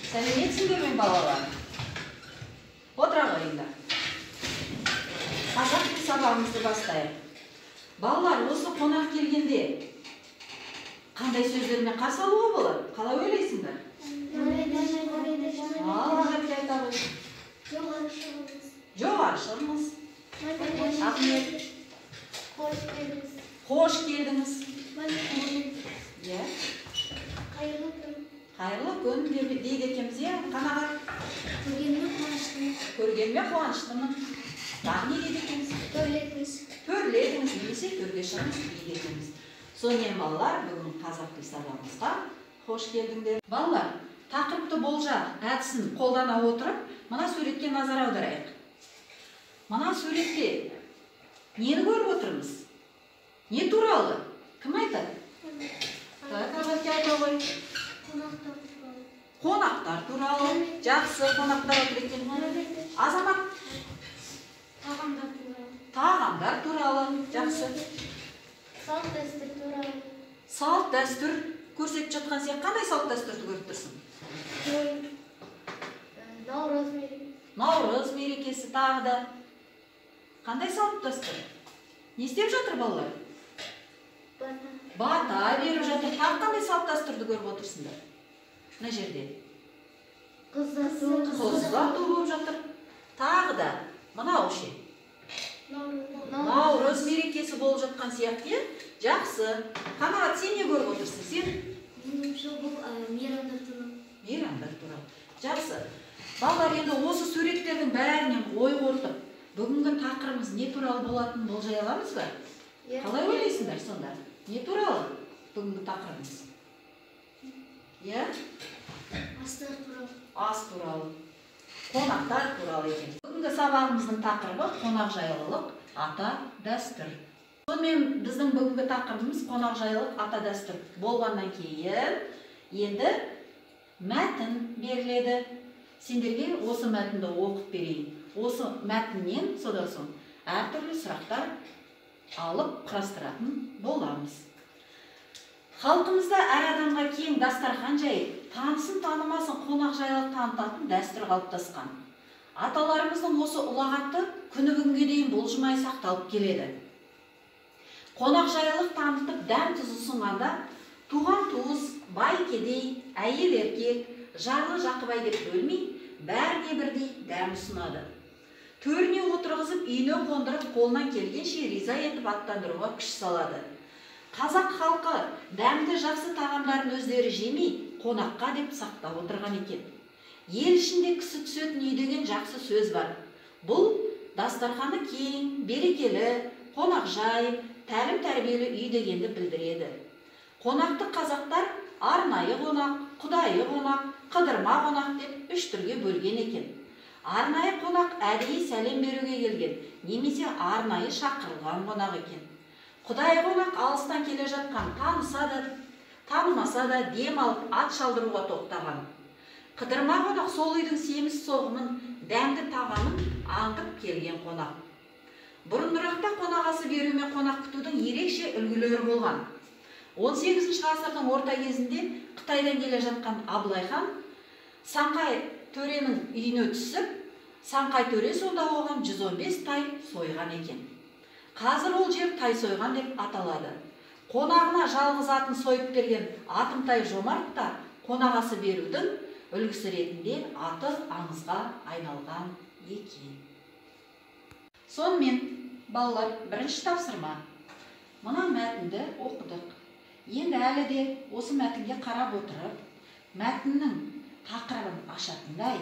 Сәлеметсіңдер ме, балалар? Отыра қойыңдар. Қазақ тілі сабағымызды бастайық. Балалар, осы қонақ келгенде қандай сөздермен қарсы алуға болады? Қалай ойлайсыңдар? Ал, Ақерке айта ғой. Жоғары шығыңыз. Жоғары шығыңыз. Ахмет. Қош келдіңіз. Қош келдіңіз. Иә. Қайырлы күн. Қайырлы күн дейді екенбіз, иә. Қанағат. Көргеніме қуаныштымын. Көргеніме қуаныштымын. Тағы не дейді екенбіз? Төрлетіңіз. Төрлетіңіз немесе төрге шығыңыз дейді екенбіз. Сонымен, балалар, бүгін қазақ тілі сабағымызға қош келдіңдер. Балалар, тақырыпты болжа әдісін қолдана отырып, мына суретке назар аударайық. Мына суретте нені көріп отырмыз? Не туралы? Кім айтады? Так, Ақерке айта ғой. Қонақтар туралы. Қонақтар туралы. Жақсы, қонақтар отыр екен. Азамат. Тағамдар туралы. Тағамдар туралы. Жақсы. Салт дәстүр туралы. Салт дәстүр көрсетіп жатқан сен қандай салт дәстүрді көріп тұрсың? Той, Наурыз мерекесі. Наурыз мерекесі тағы да. Қандай салт дәстүр? Не істеп жатыр балалар? Бата. Бата беріп жатыр. Тағы қандай салт дәстүрді көріп отырсыңдар? Мына жерде. Қыз ұзату. Қыз ұзату болып жатыр. Тағы да мынау ше. Наурыз мерекесі болып жатқан сияқты, иә? Жақсы. Қанағат, сен не көріп отырсың? Сен? Меніңше бұл мейрамдар туралы. Мейрамдар туралы. Жақсы. Балалар, енді осы суреттердің бәрінен ой қорытып, бүгінгі тақырыбымыз не туралы болатынын болжай аламыз ба? Иә. Қалай ойлайсыңдар сонда? Не туралы бүгінгі тақырыбымыз? Иә? Астар туралы. Ас туралы. Қонақтар туралы екен. Бүгінгі сабағымыздың тақырыбы қонақжайлылық, ата дәстүр. Сонымен біздің бүгінгі тақырыбымыз қонақжайлылық, ата дәстүр болғаннан кейін енді мәтін беріледі. Сендерге осы мәтінді оқып берейін. Осы мәтіннен содан соң әртүрлі сұрақтар алып құрастыратын боламыз. Халқымызда әр адамға кең дастархан жайып, танысын танымасын қонақжайлылық танытатын дәстүр қалыптасқан. Аталарымыздың осы ұлағаты күні бүгінге дейін бұлжымай сақталып келеді. Қонақжайлылық танытып дәм тұз ұсынғанда туған туыс, бай кедей, әйел еркек, жарлы жақыбай деп бөлмей, бәріне бірдей дәм ұсынады. Төріне отырғызып, үйіне қондырып, қолынан келгенше риза етіп аттандыруға күш салады. Қазақ халқы дәмді жақсы тағамдарын өздері жемей, қонаққа деп сақтап отырған екен. Ел ішінде кісі түсетін үй деген жақсы сөз бар. Бұл дастарханы кең, берекелі, қонақжай, тәлім-тәрбиелі үй дегенді білдіреді. Қонақты қазақтар арнайы қонақ, құдайы қонақ, қыдырма қонақ деп үш түрге бөлген екен. Арнайы қонақ әдейі сәлем беруге келген, немесе арнайы шақырылған қонақ екен. Құдайы қонақ алыстан келе жатқан, таныса да, танымаса да дем алып ат шалдыруға тоқтаған. Қыдырма қонақ сол үйдің семіз соғымын, дәмді тағамын аңдып келген қонақ. Бұрынырақта қонақ асы беру мен қонақ күтудің ерекше үлгілері болған. 18 ғасырдың орта кезінде Қытайдан келе жатқан Абылай хан Саңқай төренің үйіне түсіп, Саңқай төре сонда оған 115 тай сойған екен. Қазір ол жер тай сойған деп аталады. Қонағына жалғыз атын сойып берген Атымтай жомарт та қонақ асы берудің үлгісі ретінде аты аңызға айналған екен. Сонымен, балалар, бірінші тапсырма. Мына мәтінді оқыдық. Енді әлі де осы мәтінге қарап отырып, мәтіннің тақырыбын ашатындай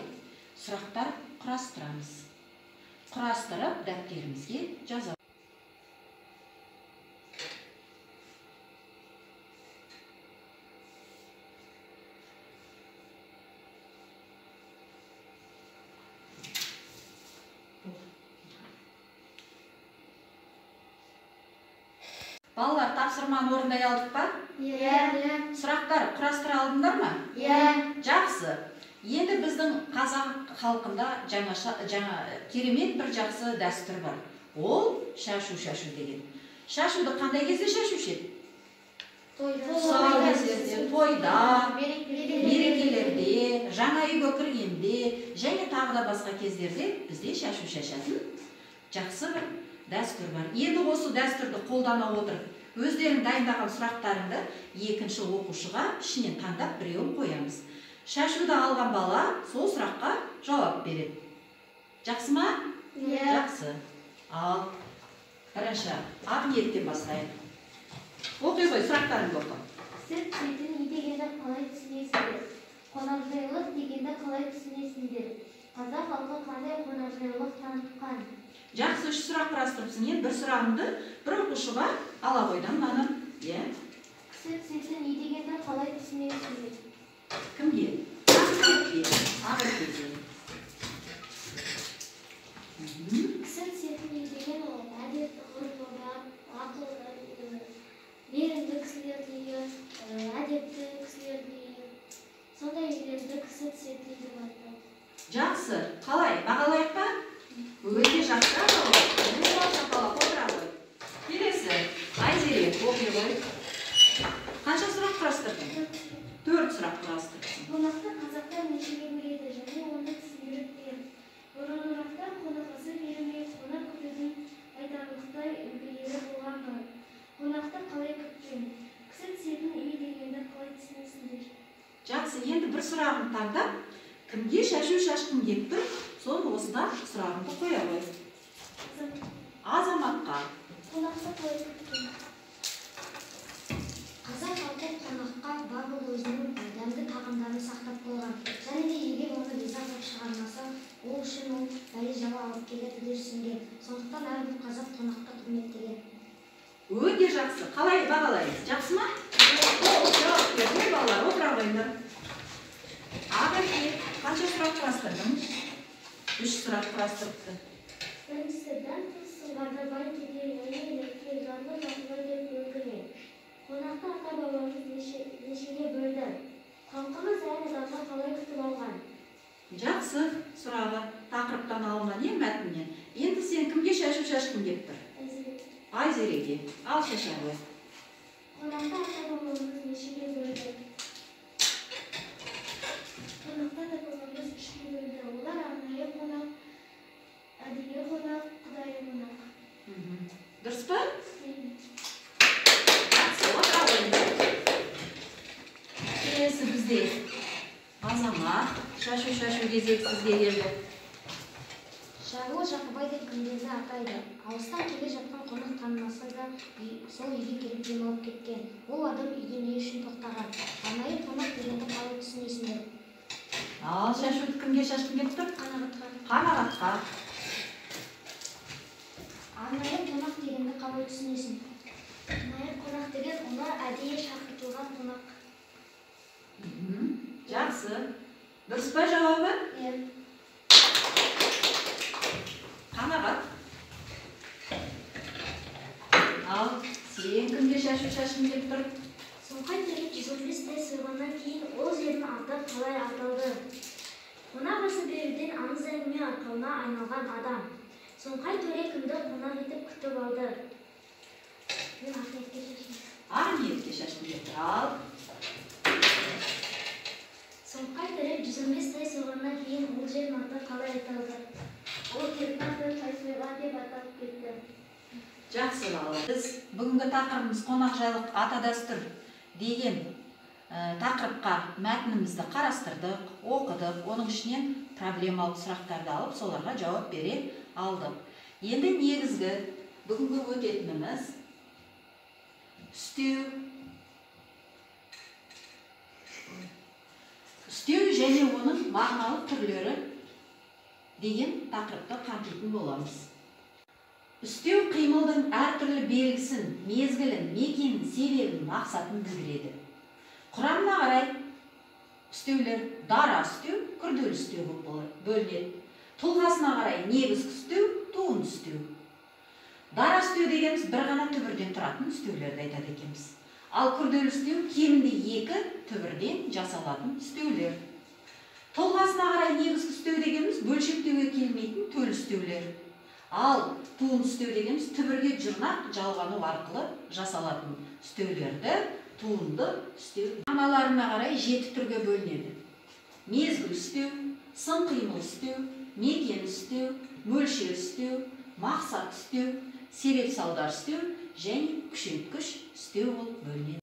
сұрақтар құрастырамыз. Құрастырып дәптерімізге жазамыз. Балалар, тапсырманы орындай алдық па? Иә. Сұрақтар құрастыра алдыңдар ма? Иә. Жақсы. Енді біздің қазақ халқында жаңа керемет бір жақсы дәстүр бар. Ол шашу шашу деген. Шашуды қандай кезде шашушы еді? Тұсаукесерде, тойда, мерекелерде, жаңа үйге кіргенде және тағы да басқа кездерде бізде шашу шашатын жақсы бір дәстүр бар. Енді осы дәстүрді қолдана отырып, өздерің дайындаған сұрақтарыңды екінші оқушыға ішінен таңдап біреуін қоямыз. Шашуды алған бала сол сұраққа жауап береді. Жақсы ма? Иә. Жақсы. Ал бірінші Ақниеттен бастайық. Оқи ғой, сұрақтарыңды оқы. Кісі түсетін үй дегенді қалай түсінесіңдер? Қонақжайлық дегенді қалай түсінесіңдер? Қазақ халқы қандай қонақжайлық танытқан? Жақсы, үш сұрақ құрастырыпсың. Енді бір сұрағыңды бір оқушыға ала қойдан мынаны. Иә. Кісі түсетін үй дегенді қалай түсінесіңдер? Кімге? Ақниетке. Ақниетке. Кісі түсетін үй деген ол әдет, ғұрпы бар, ақылды, мейірімді кісілердің үйі, әдепті кісілердің үйі. Сондай үйлерді кісі түсетін үй деп атайды. Жақсы. Қалай? Бағалайық па? Өте жақсы. Шапалақ, отыра ғой. Келесі. Айзере, оқи ғой. Қанша сұрақ құрастырдың? 4 сұрақ құрастырдың. Қонақты қазақтар нешеге бөледі және оны түсіндіріп бер. Бұрынырақта қонақасы берілмей, қонақ күтудің айтарлықтай үлгілері болған ба? Қонақты қалай күткен? Кісі түсетін үй дегенді қалай түсінесіңдер? Жақсы, енді бір сұрағын таңдап, кімге шашу шашқың келіп тұр, соны осыдан сұрағыңды қоя ғой. Азаматқа. Қонақты қалай күткен? Қазақ халқы қонаққа барлық өзінің дәмді тағамдарын сақтап қойған. Және де егер оны риза қылып шығармаса, ол үшін ол бәле-жала алып келеді деп түсінген. Сондықтан әрбір қазақ қонақты құрметтеген. Өте жақсы. Қалай бағалаймыз? Жақсы ма? Жауап берді, балалар, отыра қойыңдар. Ақерке, қанша сұрақ құрастырдың? 3 сұрақ құрастырыпты. Біріншісі, дәм тұз сынғанда бай кедей, әйел еркек, жарлы жақұбай деп бөлгіле. Қонақты ата-бабамыз нешеге бөлді? Халқымыз әр адамды қалай күтіп алған? Жақсы сұрағы тақырыптан алынған ең мәтіннен. Енді сен кімге шашу шашқың келіп тұр? Айзереге. Ал шаша ғой. Қонақты ата-бабамыз нешеге бөлді? Қонақты ата-бабамыз үшке бөлді. Олар арнайы қонақ, әдейі қонақ, құдайы қонақ. Дұрыс па? Жақсы, отыра қойыңдар. Келесі бізде Азамат. Шашу шашу кезек сізге келді. Жарлы Жақыбай деп кімдерді атайды? Алыстан келе жатқан қонақ танымаса да сол үйге келіп демалып кеткен. Ол адам үйде не үшін тоқтаған? Арнайы қонақ дегенді қалай түсінесіңдер? Ал шашуды кімге шашқың келіп тұр? Қанағатқа. Қанағатқа. Арнайы қонақ дегенді қалай түсінесің? Арнайы қонақ деген олар әдейі шақыртылған қонақ. Жақсы. Дұрыс па жауабы? Иә. Қанағат. Ал сен кімге шашу шашқың келіп тұр? Соңқай төре 115 тай сойғаннан кейін ол жердің аты қалай аталды? Қонақ асы беруден аңыз әңгіме арқауына айналған адам. Соңқай төре кімді қонақ етіп күтіп алды? Мен Ақниетке шашқым. Ақниетке шашқым келіп тұр. Ал. Соңқай төре 115 тай сойғаннан кейін ол жердің аты қалай аталды? Ол жердің аты Тайсойған деп аталып кетті. Жақсы балалар. Біз бүгінгі тақырыбымыз қонақжайлық ата дәстүр деген тақырыпқа мәтінімізді қарастырдық, оқыдық. Оның ішінен проблемалық сұрақтарды алып, соларға жауап бере алдық. Енді негізгі бүгінгі өтетініміз үстеу. Үстеу және оның мағыналық түрлері деген тақырыпты қамтитын боламыз. Үстеу қимылдың әртүрлі белгісін, мезгілін, мекенін, себебін, мақсатын білдіреді. Құрамына қарай үстеулер дара үстеу, күрделі үстеу болып бөлінеді. Тұлғасына қарай негізгі үстеу, туынды үстеу. Дара үстеу дегеніміз бір ғана түбірден тұратын үстеулерді айтады екенбіз. Ал күрделі үстеу кемінде 2 түбірден жасалатын үстеулер. Тұлғасына қарай негізгі үстеу дегеніміз бөлшектеуге келмейтін төл үстеулер. Ал туынды үстеу дегеніміз түбірге жұрнақ жалғану арқылы жасалатын үстеулерді Туынды үстеу. Мағыналарына қарай 7 түрге бөлінеді. Мезгіл үстеу, сын қимыл үстеу, мекен үстеу, мөлшер үстеу, мақсат үстеу, себеп салдар үстеу және күшейткіш үстеу болып бөлінеді.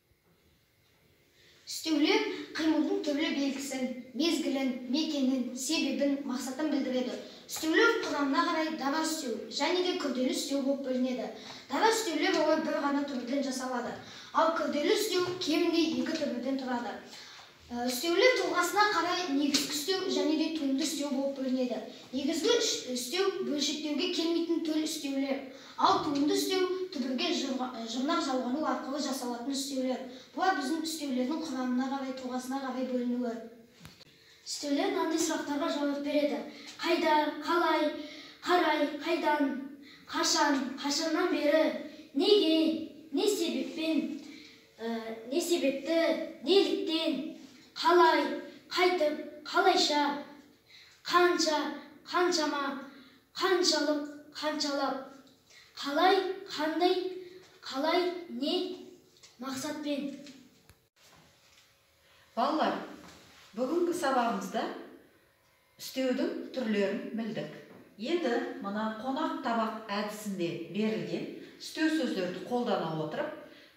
Үстеулер қимылдың түрлі белгісін, мезгілін, мекенін, себебін, мақсатын білдіреді. Үстеулер құрамына қарай дара үстеу және де күрделі үстеу болып бөлінеді. Дара үстеулер олар бір ғана түбірден жасалады, ал күрделі үстеу кемінде 2 түбірден тұрады. Үстеулер тұлғасына қарай негізгі үстеу және де туынды үстеу болып бөлінеді. Негізгі үстеу бөлшектеуге келмейтін төл үстеулер, ал туынды үстеу түбірге жұрнақ жалғану арқылы жасалатын үстеулер. Бұлар біздің үстеулердің құрамына қарай, тұлғасына қарай бөлінуі. Үстеулер мынандай сұрақтарға жауап береді. Қайда, қалай, қарай, қайдан, қашан, қашаннан бері, неге, не себеппен, не себепті, неліктен, қалай, қайтып, қалайша, қанша, қаншама, қаншалық, қаншалап, қалай, қандай, қалай, не мақсатпен. Балалар, бүгінгі сабағымызда үстеудің түрлерін білдік. Енді мына қонақ табақ әдісінде берілген үстеу сөздерді қолдана отырып,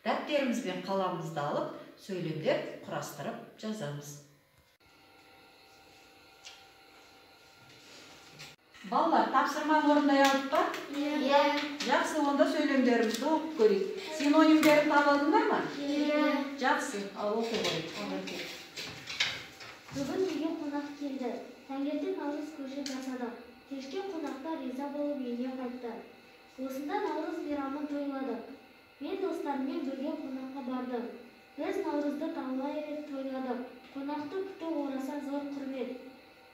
дәптеріміз бен қаламымызды алып, сөйлемдер құрастырып жазамыз. Балалар, тапсырманы орындай алдық па? Иә. Жақсы, онда сөйлемдерімізді оқып көрейік. Синонимдерін таба алдыңдар ма? Иә. Жақсы, ал оқи қояйық. Бүгін үйге қонақ келді. Таңертең наурыз көже жасадық. Кешке қонақтар риза болып үйіне қайтты. Осында наурыз мейрамын тойладық. Мен достарыммен бірге қонаққа бардым. Біз наурызды талай рет тойладық. Қонақты күту орасан зор құрмет.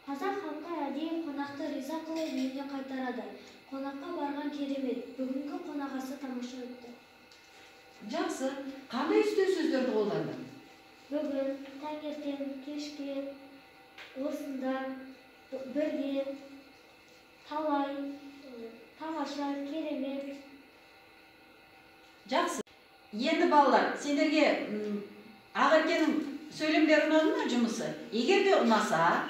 Қазақ халқы әдейі қонақты риза қылып үйіне қайтарады. Қонаққа барған керемет. Бүгінгі қонақасы тамаша өтті. Жақсы. Қандай үстеу сөздерді қолдандың? Бүгін, таңертең, кешке, осында, бірге, талай, тамаша, керемет. Жақсы. Енді балалар, сендерге Ақеркенің сөйлемдері ұнады ма жұмысы? Егер де ұнаса,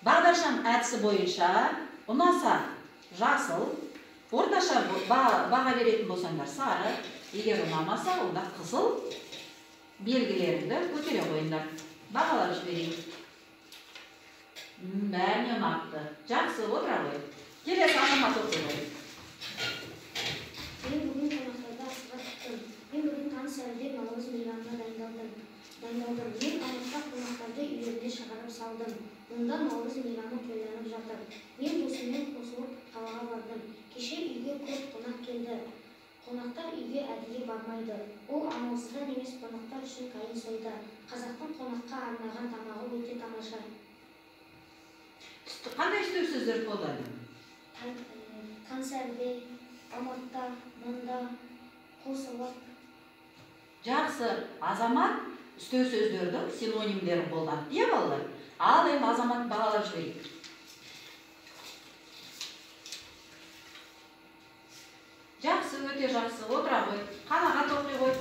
бағдаршам әдісі бойынша ұнаса жасыл, орташа баға беретін болсаңдар сары, егер ұнамаса онда қызыл белгілеріңді көтере қойыңдар. Бағалап жіберейік. Бәріне ұнапты. Жақсы, отыра қой. Келесі Азамат оқи қой. Мен бүгін қонақтарды асыға күттім. Мен бүгін таң сәріде наурыз мейрамына дайындалдым. Мен алматыда қонақтарды үйлеріне шығарып салдым. Мұнда наурыз мейрамы тойланып жатыр. Мен досыммен қосылып қалаға бардым. Кеше үйге көп қонақ келді. Қонақтар үйге әдейі бармайды. Ол амалсыздан емес, қонақтар үшін қайын сойды. Қазақтың қонаққа арнаған тамағы өте тамаша. Қандай үстеу сөздерді қолдандың? Таң сәріде, Алматыда, мұнда, қосылып. Жақсы, Азамат үстеу сөздердің синонимдерін қолданды, иә балалар? Ал енді Азамат бағалап жіберейік. Жақсы, өте жақсы, отыра қой. Қанағат оқи қой.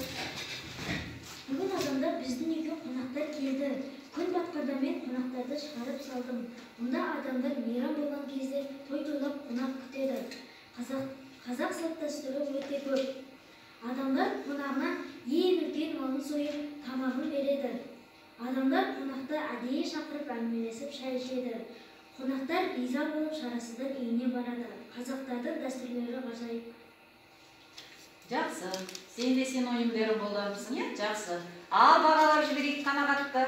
Бүгін азанда біздің үйге қонақтар келді. Күн батқанда мен қонақтарды шығарып салдым. Мұнда адамдар мейрам болған кезде той тойлап қонақ күтеді. Қазақ салт дәстүрі өте көп. Адамдар қонағына ең үлкен малын сойып, тамағын береді. Адамдар қонақты әдейі шақырып әңгімелесіп шай ішеді. Қонақтар риза болып шарасыздан үйіне барады. Қазақтардың дәстүрлері ғажайып. Жақсы. Сен де синонимдерін қолданыпсың, иә? Жақсы. Ал бағалап жіберейік Қанағатты.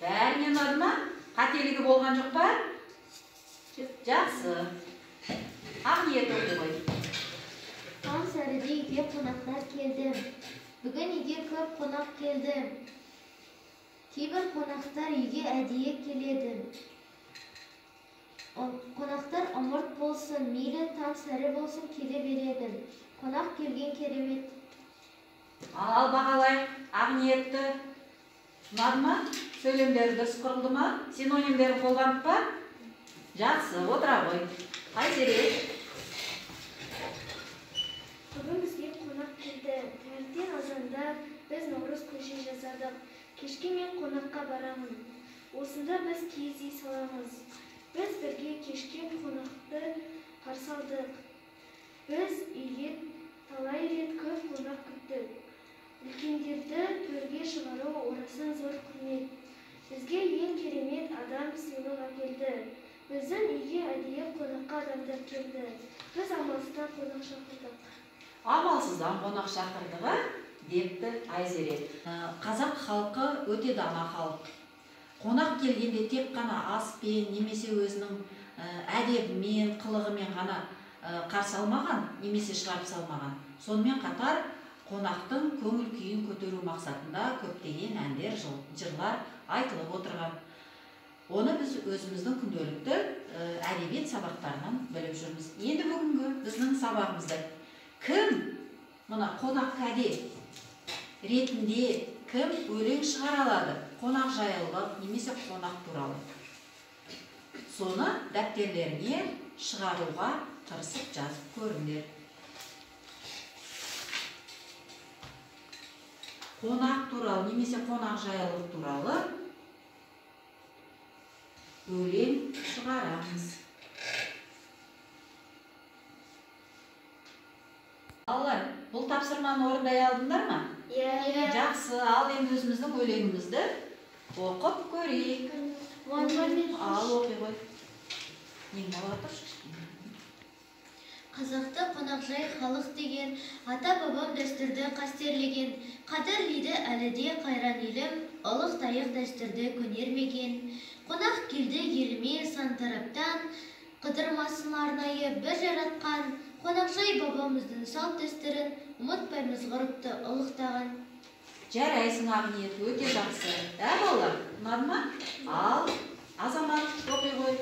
Бәріне ұнады ма? Қателігі болған жоқ па? Жақсы. Ақниет оқи қой. Таң сәріде үйге қонақтар келді. Бүгін үйге көп қонақ келді. Кейбір қонақтар үйге әдейі келеді. Қонақтар ымырт болсын, мейлі таң сәрі болсын келе береді. Қонақ келген керемет. Ал бағалайық Ақниетті. Ұнады ма? Сөйлемдері дұрыс құрылды ма? Синонимдерін қолданып па? Жақсы, отыра ғой. Айзере. Бүгін бізге қонақ келді. Біз наурыз көже жасадық. Кешке мен қонаққа барамын. Осында біз киіз үй саламыз. Біз бірге кешке қонақты қарсы алдық. Біз үйге талай рет көп қонақ күттік. Үлкендерді төрге шығару орасан зор құрмет. Бізге ең керемет адам сыйлық әкелді. Біздің үйге әдейі қонаққа адамдар келді. Біз амалсыздан қонақ шақырдық. Амалсыздан қонақ шақырдық, депті Айзере. Қазақ халқы өте дана халық. Қонақ келгенде тек қана аспен немесе өзінің әдебімен, қылығымен ғана қарсы алмаған, немесе шығарып салмаған. Сонымен қатар қонақтың көңіл күйін көтеру мақсатында көптеген әндер, жырлар айтылып отырған. Оны біз өзіміздің күнделікті әдебиет сабақтарынан біліп жүрміз. Енді бүгінгі біздің сабағымызда кім мына қонақ кәде ретінде кім өлең шығара алады? Қонақжайлылық немесе қонақ туралы. Соны дәптерлеріңе шығаруға тырысып жазып көріңдер. Қонақ туралы немесе қонақжайлылық туралы өлең шығарамыз. Балалар, бұл тапсырманы орындай алдыңдар ма? Иә. Жақсы, ал енді өзіміздің өлеңімізді оқып көрейік. Ал оқи ғой. Ең ала тұршы кішкене. Қазақты қонақжай халық деген, ата-бабам дәстүрді қастерлеген, қадірлейді әлі де қайран елім, ұлықтайық дәстүрді көнермеген. Қонақ келді еліме сан тараптан, қыдырмасын арнайы бір жаратқан, қонақжай бабамыздың салт дәстүрін ұмытпаймыз ғұрыпты ұлықтаған. Жарайсың, Ақниет, өте жақсы. Ә, балалар, ұнады ма? Ал, Азамат, оқи ғой.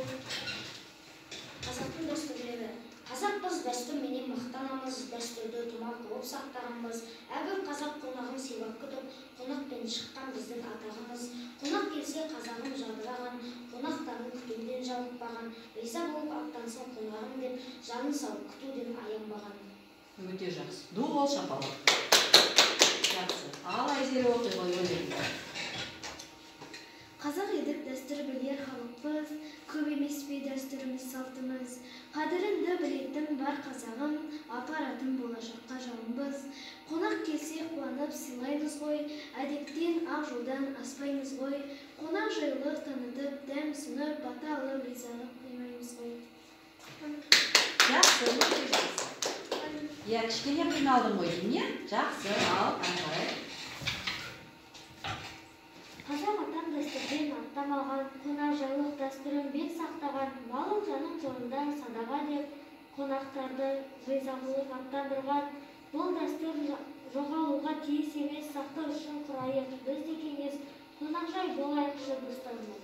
Қазақтың дәстүрлері. Қазақпыз, дәстүрменен мақтанамыз, дәстүрді тұмар қылып сақтағанбыз. Әрбір қазақ қонағын сыйлап күтіп, қонақпен шыққан біздің атағымыз. Қонақ келсе қазағым жадыраған, қонақтарын күтуден жалықпаған, риза болып аттансын қонағым деп, жанын салып күтуден аянбаған. Өте жақсы. Ду қол шапалақ. Жақсы. Ал Айзере оқи ғой өлеңді. Қазақ едік дәстүр білер халықпыз, көп емес пе дәстүріміз салтымыз. Қадірінді білетін бар қазағым, апаратын болашаққа жалынбыз. Қонақ келсе қуанып сыйлаймыз ғой, әдептен ақ жолдан аспаймыз ғой. Қонақ жайлылық танытып, дәм ұсынып, бата алып ризалық қимаймыз ғой. Жақсы, өте жақсы. Иә, кішкене қиналдым ғой деймін, иә? Жақсы, ал, ары қарай. Қазақ атам дәстүрден аттамаған, қонақжайлық дәстүрін бек сақтаған, малым жаным жолында садаға деп қонақтарды риза қылып аттандырған. Бұл дәстүр жоғалуға тиіс емес, сақтау үшін құрайық біз де кеңес, қонақжай болайықшы достарым.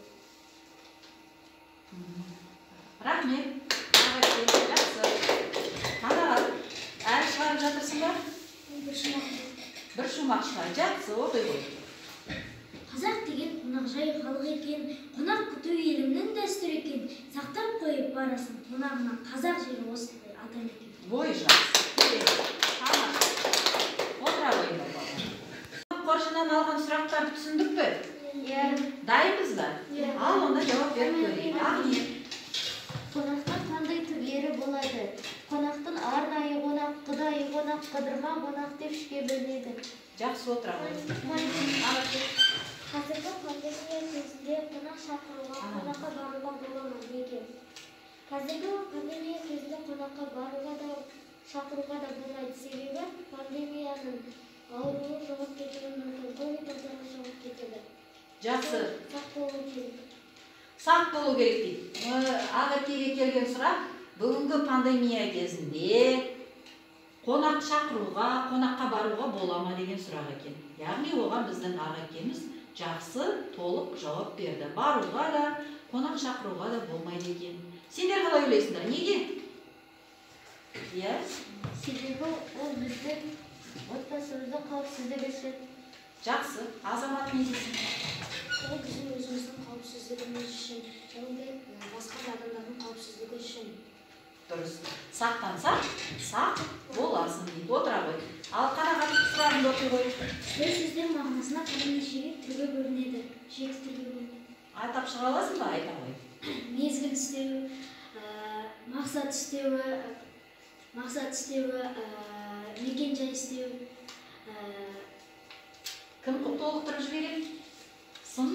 Рахмет. Жақсы. Қанағат, әлі шығарып жатырсың ба? Бір шумақ. Бір шумақ шығар. Жақсы, оқи ғой. Қазақ деген қонақжай халық екен, қонақ күту елімнің дәстүрі екен, сақтап қойып барасың қонағына, қазақ жері осындай атамекен. Ой, жақсы. Отыра қойыңдар, балалар. Қоржыннан алған сұрақтарды түсіндік пе? Иә. Дайынбыз ба? Иә. Ал онда жауап беріп көрейік. Ақниет. Қонақтың қандай түрлері болады? Қонақтың арнайы қонақ, құдайы қонақ, қыдырма қонақ деп үшке бөлінеді. Жақсы, отыра қойыңыз. Қазіргі пандемия кезінде қонақ шақыруға, қонаққа баруға бола ма? Неге? Қазіргі пандемия кезінде қонаққа баруға да, шақыруға да болмайды. Себебі пандемияның ауруы жұғып кетуі мүмкін, ковид ауруы жұғып кетеді. Жақсы. Сақ болу керек. Сақ болу керек дейді. Ақеркеге келген сұрақ, бүгінгі пандемия кезінде қонақ шақыруға, қонаққа баруға бола ма деген сұрақ екен. Яғни оған біздің Ақеркеміз жақсы, толық жауап берді. Баруға да, қонақ шақыруға да болмайды екен. Сендер қалай ойлайсыңдар? Неге? Иә? Себебі ол біздің отбасымыздың қауіпсіздігі үшін. Жақсы. Азамат, не дейсің? Ол біздің өзіміздің қауіпсіздігіміз үшін, және де басқа да адамдардың қауіпсіздігі үшін. Дұрыс. Сақтансақ, сақ боласың дейді. Отыра ғой. Ал Қанағат, сұрағыңды оқи ғой. Үстеу сөздер мағынасына қарай неше түрге бөлінеді? 7 түрге бөлінеді. Атап шыға аласың ба? Айта ғой. Мезгіл үстеуі, мақсат үстеуі, мекен-жай үстеуі. Кім толықтырып жібереді? Сын,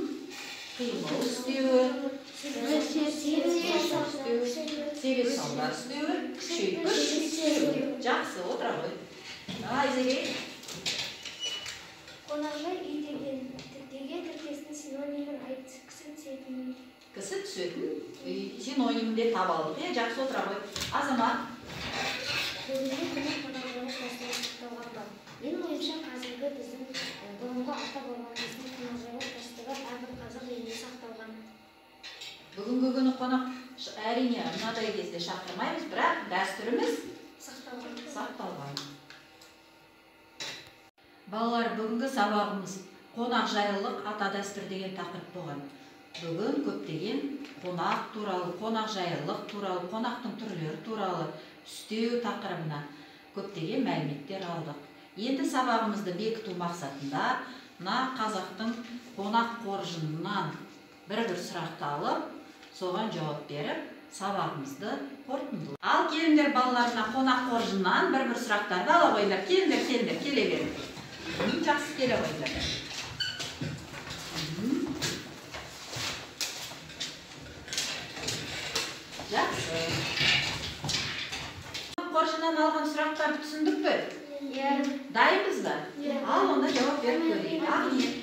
қимыл үстеуі, себеп салдар үстеуі, күшейткіш үстеуі. Жақсы, отыра ғой. Айзере. Қонақжай үй деген тіркестің синонимін айт. Кісі түсетін үй. Кісі түсетін үй синонимін де таба алдық. Жақсы, отыра ғой. Азамат. Бүгінгі күні қонақжайлық дәстүрі сақталған ба? Менің ойымша, қазіргі біздің бұрынғы ата-бабамыздың қонақжайлық дәстүрі әрбір қазақ елінде сақталған. Бүгінгі күні қонақ әрине мынадай кезде шақырмаймыз, бірақ дәстүріміз сақталған. Балалар, бүгінгі сабағымыз қонақжайлылық ата дәстүр деген тақырып болған. Бүгін көптеген қонақ туралы, қонақжайлылық туралы, қонақтың түрлері туралы, үстеу тақырыбына көптеген мәліметтер алдық. Енді сабағымызды бекіту мақсатында мына қазақтың қонақ қоржынынан бір-бір сұрақты алып, соған жауап беріп, сабағымызды қорытындылаймыз. Ал келіңдер, балалар, мына қонақ қоржыннан бір-бір сұрақтарды ала қойыңдар. Келіңдер, келіңдер, келе беріңдер. Жақсы, келе қойыңдар. Жақсы. Қоржыннан алған сұрақтарды түсіндік пе? Иә. Дайынбыз ба? Иә. Ал онда жауап беріп көрейік. Ақниет.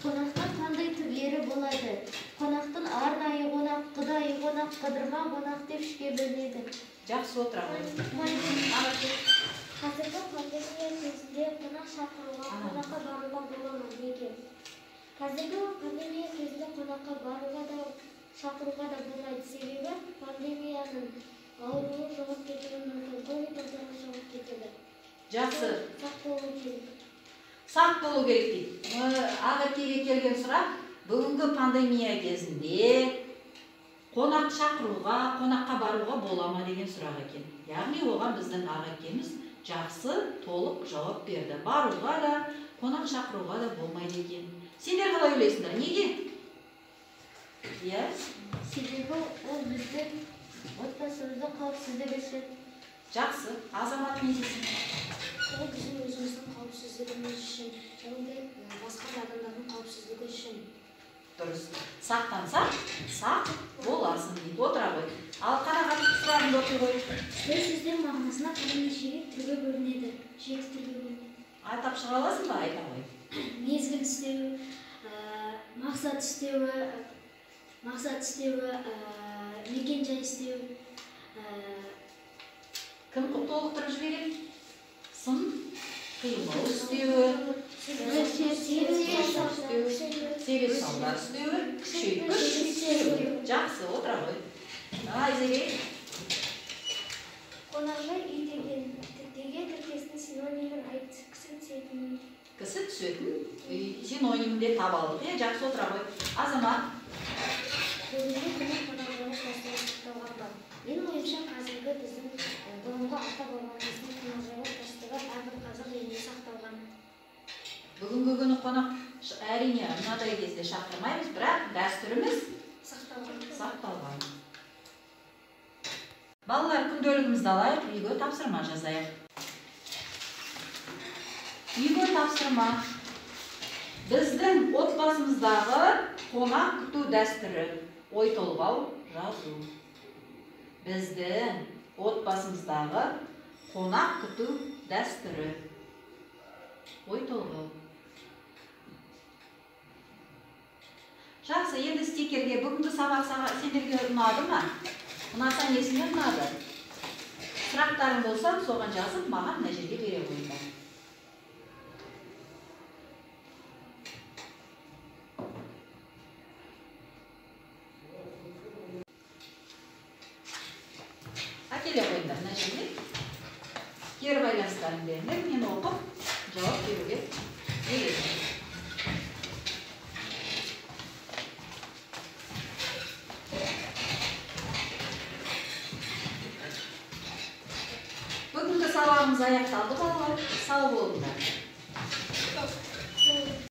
Қонақтың қандай түрлері болады? Қонақтың арнайы қонақ, құдайы қонақ, қыдырма қонақ деп үшке бөлінеді. Жақсы, отыра ғой. Қазіргі пандемия кезінде қонақ шақыруға, қонаққа баруға бола ма? Неге? Қазіргі пандемия кезінде қонаққа баруға да, шақыруға да болмайды. Себебі пандемияның ауруы жұғып кетуі мүмкін, ковид ауруы жұғып кетеді. Жақсы. Сақ болу керек. Сақ болу керек дейді. Ақеркеге келген сұрақ, бүгінгі пандемия кезінде қонақ шақыруға, қонаққа баруға бола ма деген сұрақ екен. Яғни оған біздің Ақеркеміз жақсы, толық жауап берді. Баруға да, қонақ шақыруға да болмайды екен. Сендер қалай ойлайсыңдар? Неге? Иә? Себебі ол біздің отбасымыздың қауіпсіздігі үшін. Жақсы. Азамат, не дейсің? Ол біздің өзіміздің қауіпсіздігіміз үшін және де басқа да адамдардың қауіпсіздігі үшін. Дұрыс. Сақтансақ, сақ боласың дейді. Отыра ғой. Ал Қанағат, сұрағыңды оқи ғой. Үстеу сөздер мағынасына қарай неше түрге бөлінеді? 7 түрге бөлінеді. Атап шыға аласың ба? Айта ғой. Мезгіл үстеуі, мақсат үстеуі, мекен-жай үстеуі. Кім толықтырып жібереді? Сын, қимыл үстеуі, себеп салдар үстеуі, күшейткіш үстеуі. Жақсы, отыра ғой. Айзере. Қонақжай үй деген тіркестің синонимін айт. Кісі түсетін үй. Кісі түсетін үй синонимін де таба алдық. Жақсы, отыра ғой. Азамат. Бүгінгі күні қонақжайлық дәстүрі сақталған ба? Менің ойымша, қазіргі біздің бұрынғы ата-бабамыздың қонақжайлық дәстүрі әрбір қазақ елінде сақталған. Бүгінгі күні қонақ әрине мынадай кезде шақырмаймыз, бірақ дәстүріміз сақталған. Балалар, күнделігімізді алайық, үйге тапсырма жазайық. Үйге тапсырма. Біздің отбасымыздағы қонақ күту дәстүрі. Ой толғау жазу. Біздің отбасымыздағы қонақ күту дәстүрі. Ой толғау. Жақсы, енді стикерге бүгінгі сабақ сендерге ұнады ма? Ұнаса несіне ұнады? Сұрақтарың болса, соған жазып, маған мына жерге бере қойыңдар. Әкеле қойыңдар мына жерге. Кері байланыстарын беріңдер, мен оқып жауап беруге үйренемін. Бүгінгі сабағымыз Сабағымыз аяқталды, балалар. Сау болыңдар.